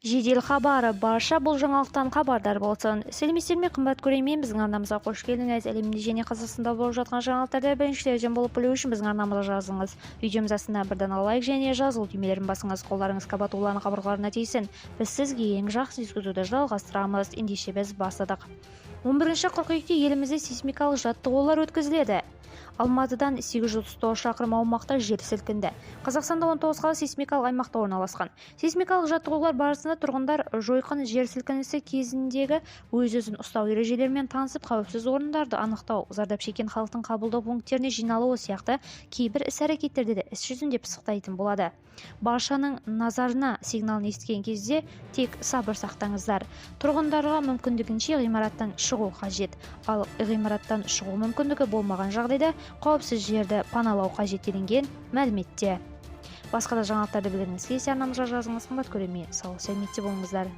Жедел хабары барша бұл жаңалықтан хабардар болсын. Сәлеметсіздер ме, қымбат көрермен! Біздің арнамызға қош келдіңіз! Әлемде және Қазақстанда болып жатқан жаңалықтарды біріншілерден болып білу үшін біздің арнамызға жазылыңыз. Видеомыз астына бір дана лайк және жазылу түймелерін басыңыз. Қолдарыңыз Қабатулланың қабырғаларына тисін. Біз сізге ең жақсы жеткізуді жалғастырамыз. Ендеше, біз бастадық. 11 қыркүйекте елімізде сейсмикалық жаттығулар өткізіледі. Алматыдан 839 шақырым аумақта жер сілкінді. Қазақстанда 19 қала сейсмикалық аймақта орналасқан. Сейсмикалық жаттығулар барысында тұрғындар жойқын жер сілкінісі кезіндегі өз-өзін ұстау ережелерімен танысып, қауіпсіз орындарды анықтау, зардап шеккен халықтың қабылдау пункттеріне жиналуы сияқты кейбір іс-әрекеттерді де іс жүзінде пысықтайтын болады. «Баршаның назарына!» сигналын естіген кезде тек сабыр сақтаңыздар. Тұрғындарға мүмкіндігінше ғимараттан шығу қажет. Ал ғимараттан шығу мүмкіндігі болмаған жағдайда қауіпсіз жерді паналау қажет, делінген мәліметте. Басқа да жаңалықтарды білгіңіз келсе, арнамызға жазыңыз. Қымбат көрермен, сау сәлеметте болыңыздар!